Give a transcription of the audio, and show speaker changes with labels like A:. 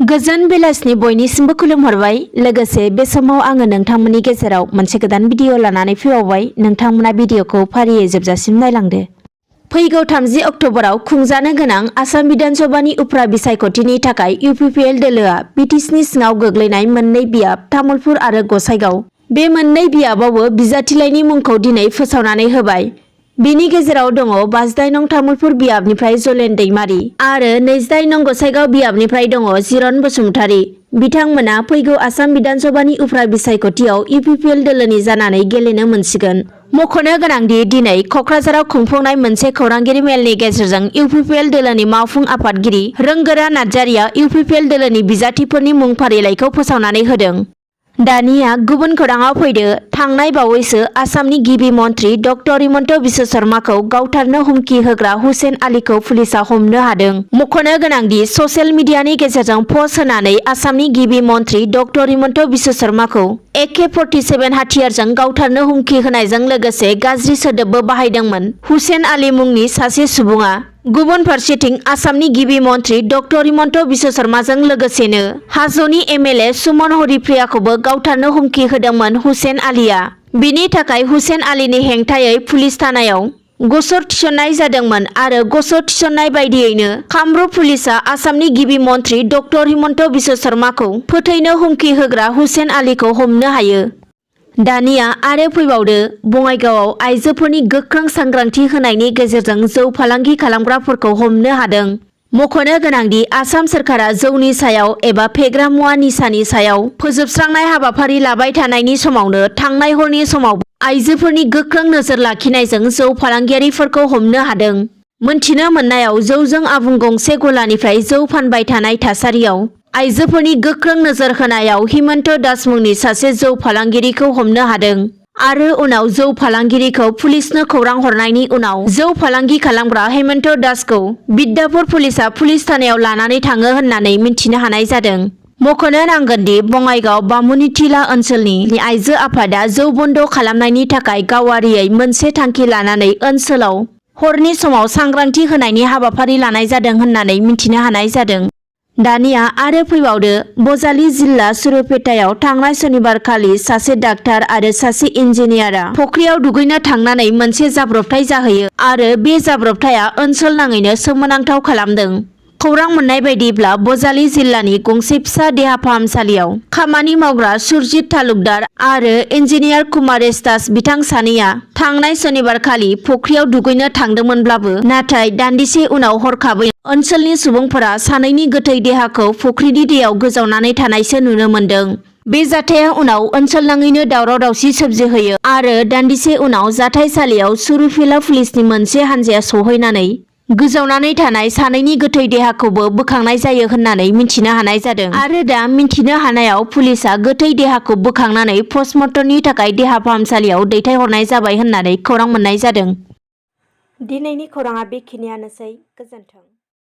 A: गोजोन बेलासिनि बयनिसिमबो खुलुमहरबाय। लोगोसे बे समाव आङो नोंथांमोननि गेजेराव मोनसे गोदान भिडिअ लानानै फैबावबाय। नोंथांमोना भिडिअखौ फारियै जोबजासिम नायलांदो। फैगौ 30 अक्ट'बराव खुंजानो गोनां आसाम बिधानसभानि उफ्रा बिसायख'थिनि थाखाय इउपिपिएल दोलोआ बिटिसिनि सिङाव गोग्लैनाय मोननै बियाब तामुलपुर आरो गसाइगाव बे मोननै बियाबावबो बिजाथिलाइनि मुंखौ दिनै फोसावनानै होबाय। बिनि गेजेराव दङ 52 नं तामुलपुर बियाबनिफ्राय जलेन दैमारी आरो 29 नं गसाइगाव बियाबनिफ्राय दङ जिरन बसुमतारी। बिथांमोना फैगौ आसाम बिधानसभानि उफ्रा बिसायख'थियाव इउपिपिएल दोलोनि जानानै गेलेनो मोनसिगोन। मख'नो गोनांदि दिनै क'क्राझाराव खुंफुंनाय मोनसे खौरांगिरि मेलनि गेजेरजों इउपिपिएल दोलोनि मावफुं आफादगिरि रोंगोरा नार्जारिया इउपिपिएल दोलोनि बिजाथिफोरनि मुं फारिलाइखौ फोसावनानै होदों। दानिया गुबुन खौराङाव फैदो। थांनाय बावैसो आसामनि गिबि मन्त्रि डक्टर हिमन्त बिश्व शर्माखौ गावथारनो हुमखि होग्रा हुसेन आलीखौ पुलिसआ हमनो हादों। मख'नो गोनांदि ससियेल मिडियानि गेजेरजों पस्ट होनानै आसामनि गिबि मन्त्रि डक्टर हिमन्त बिश्व शर्माखौ AK-47 हाथियारजों गावथारनो हुमखि होनायजों लोगोसे गाज्रि सोदोबबो बाहायदोंमोन हुसेन आली मुंनि सासे सुबुङा। गुबुन फारसेथिं आसामनि गिबि मन्त्रि डक्टर हिमन्त बिश्व शर्माजों लोगोसेनो हाजोनि MLA सुमन हरिप्रियाखौबो गावथारनो हुमखि होदोंमोन हुसेन आलीआ। बिनि थाखाय हुसेन आलीनि हेंथायै पुलिस थानायाव गसर थिसननाय जादोंमोन आरो गसर थिसननाय बायदियैनो कामरुप पुलिसआ आसामनि गिबि मन्त्रि डक्टर हिमन्त बिश्व शर्माखौ फोथैनो हुमखि होग्रा हुसेन आलीखौ हमनो हायो। दानिया आरो फैबावदो। बङाइगावआव आइजोफोरनि गोख्रों सांग्रांथि होनायनि गेजेरजों जौ फालांगि खालामग्राफोरखौ हमनो हादों। मख'नो गोनांदि आसाम सोरखारा जौनि सायाव एबा फेग्रा मुवा निसानि सायाव फोजोबस्रांनाय हाबाफारि लाबाय थानायनि समावनो थांनाय हरनि समाव आइजोफोरनि गोख्रों नोजोर लाखिनायजों जौ फालांगियारिफोरखौ हमनो हादों। मोनथिनो मोननायाव जौजों आबुं गंसे गलानिफ्राय जौ फानबाय थानाय थासारियाव आइजोफोरनि गोख्रों नोजोर होनायाव हिमन्त दास मुंनि सासे जौ फालांगिरिखौ हमनो हादों आरो उनाव जौ फालांगिरिखौ पुलिसनो खौरां हरनायनि उनाव जौ फालांगि खालामग्रा हिमन्त दासखौ बिद्यापुर पुलिसआ पुलिस थानायाव लानानै थाङो होननानै मिन्थिनो हानाय जादों। मख'नो नांगोनदि बङाइगाव बामुनिथिला ओनसोलनि आइजो आफादा जौ बन्द खालामनायनि थाखाय गावारियै मोनसे थांखि लानानै ओनसोलाव हरनि समाव सांग्रांथि होनायनि हाबाफारि लानाय जादों होननानै मिन्थिनो हानाय जादों। दानिया आरो फैबावदो। बजालि जिल्ला सुरुपेटायाव थांनाय सनिबारखालि सासे डाक्टार आरो सासे इन्जिनियारा फख्रियाव दुगैनो थांनानै मोनसे जाब्रबथाय जाहैयो आरो बे जाब्रबथाया ओनसोल नाङैनो सोमोनांथाव खालामदों। खौरां मोननाय बायदिब्ला बजालि जिल्लानि गंसे फिसा देहा फाहामसालियाव खामानि मावग्रा सुरजित तालुकदार आरो इन्जिनियार कुमारेश दास बिथां सानैया थांनाय सनिबारखालि फख्रियाव दुगैनो थांदोंमोनब्लाबो नाथाय दान्दिसे उनाव हरखाबै ओनसोलनि सुबुंफोरा सानैनि गोथै देहाखौ फख्रिनि दैयाव गोजावनानै थानायसो नुनो मोन्दों। बे जाथाया उनाव ओनसोलनाङैनो दावराव दावसि सोमजिहोयो आरो दान्दिसे उनाव जाथायसालियाव सुरुफिला पुलिसनि मोनसे हानजाया सौहैनानै गोजावनानै थानाय सानैनि गोथै देहाखौबो बोखांनाय जायो होननानै मिन्थिनो हानाय जादों आरो दा मिन्थिनो हानायाव पुलिसआ गोथै देहाखौ बोखांनानै पस्टमर्टमनि थाखाय देहा फाहामसालियाव दैथायहरनाय जाबाय होननानै खौरां मोननाय जादों। दिनैनि खौराङा बेखिनियानोसै। गोजोन्थों।